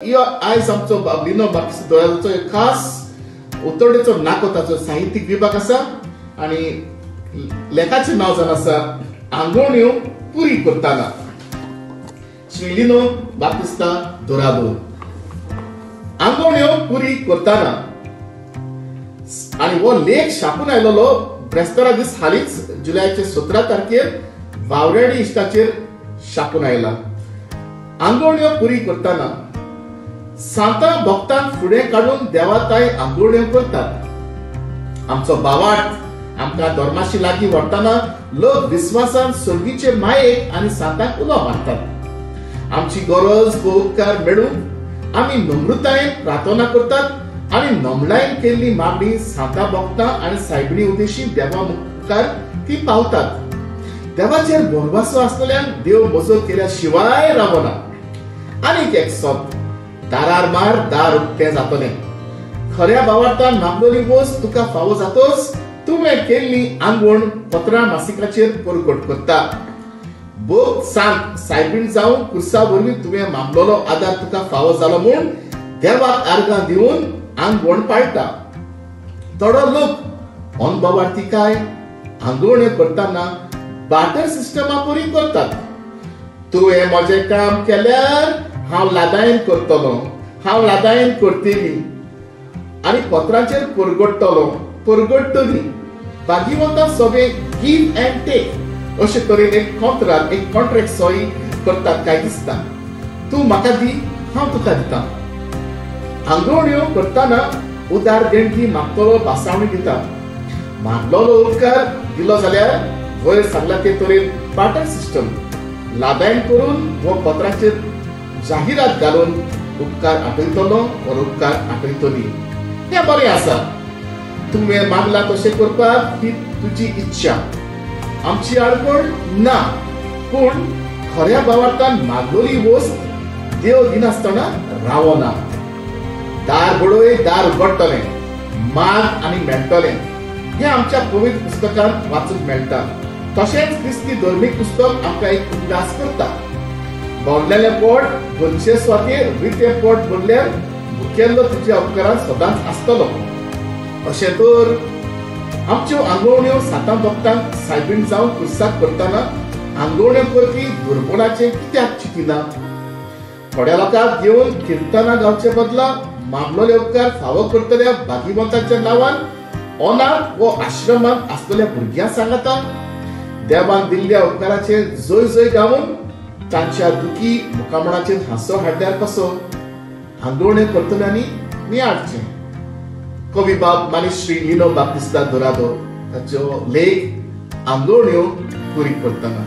आयज आमचो लिनो बाप्तिस्ता दोरादोचो एक खास उतोडेचो नाको ताचो साहित्यीक विभाग आसा आनी लेखाचें नांव जावन आसा आंगोण्यो पुरी करताना. श्री लिनो बाप्तिस्ता दोरादो. आंगोण्यो पुरी करताना आनी हो लेख छापून आयलेलो ब्रेस्तारा दीस हालींच जुलयाचे 17 तारखेर वावराडी इश्टाचेर छापून आयला. आंगोण्यो पुरी करताना सांता भक्तांक फुडें काडून देवाताय आंगोण्यो करतात. आमचो बावाट आमकां धर्माशी लागीं व्हरतना लोक विस्वासान सर्गीचे मायेक आनी सांतांक उलो मारतात. आमची गरज उपकार मेळूंक आमी नम्रतायेन प्रार्थना करतात आनी नमळायेन केल्ली मागणी सांता भक्तां आनी सायबिणी उद्देशी देवा मुखार ती पावतात. देवाचेर भरवंसो आसलेल्यान देव मजत केल्या शिवाय रावना. आनीक एक सत, दारार मार दार उक्तें जातलें. खऱ्या भावार्थान मागलेली वस्त तुका फावो जातोच तुवें केल्ली आंगवण पत्रां मासिकाचेर परगट करता. भोग सांत सायबीण जावं कुर्सा वरवीं तुवें मागलेलो आदार तुका फावो जालो म्हूण देवाक आर्गां दिवन आंगवण पाळटा. थोडो लोक अनभावार्थी काय आंगवण्यो करतना बाटर सिस्टमा परी करतात. तुवें म्हजें काम केल्यार हांव लादायन करतलो, हांव लादायन करतली आनी पत्रांचेर परगडटलो, परगडटली. भागीवंता सगळे गिव अँड टेक अशे तरेन एक कॉन्ट्राक्ट, एक कॉन्ट्रॅक्ट सोय करतात काय दिसता. तूं म्हाका दी, हांव तुका दिता. आंगवण्यो करतना उदार देणगी मागतलो भासावणी दिता. मागलेलो उपकार दिलो जाल्यार वयर सांगला ते तरेन बाटर सिस्टम लादायन करून वो पत्राचेर जाहिरात घालून उपकार आठयतलो वा उपकार आठयतली. हें बरें आसा. तुवें मागला तशें करपाक ही तुजी इच्छा, आमची आडखळ ना. पूण खऱ्या भावार्थान मागलेली वस्त देव दिनासतना रावना. दार बडय दार उगडटलें, माग आनी मेळटलें हें आमच्या पवित्र पुस्तकांत वाचूंक मेळटा. तशेंच क्रिस्ती धर्मीक पुस्तक आमकां एक उगडास करता. भरलेलें पोट भरचे सुवातेर रितें पोट भरल्यार भुकेल्लो तुज्या उपकारान सदांच आसतलो. अशें तर आमच्यो आंगवण्यो सांतां भक्तांक सायबीण जावन कुर्साक करतना आंगवण्यो करपी दुर्बळाचें कित्याक चिंतिना? थोड्या लोकांक घेवन किर्तनां गावचे बदला मागलेले उपकार फावो करतल्या भागीवंताच्या नांवान अनाथ वो आश्रमांत आसलेल्या भुरग्यां सांगाता देवान दिल्ल्या उपकाराचें जय जय गावन तांच्या दुखी मुखामळाचेर हांसो हाडल्यार कसो? आंगवण्यो करतल्यांनी नियाळचें. कवी बाब मानी श्री लिनो बाप्तिस्ता दोरादो ताचो लेख आंगवण्यो पुरी करतना.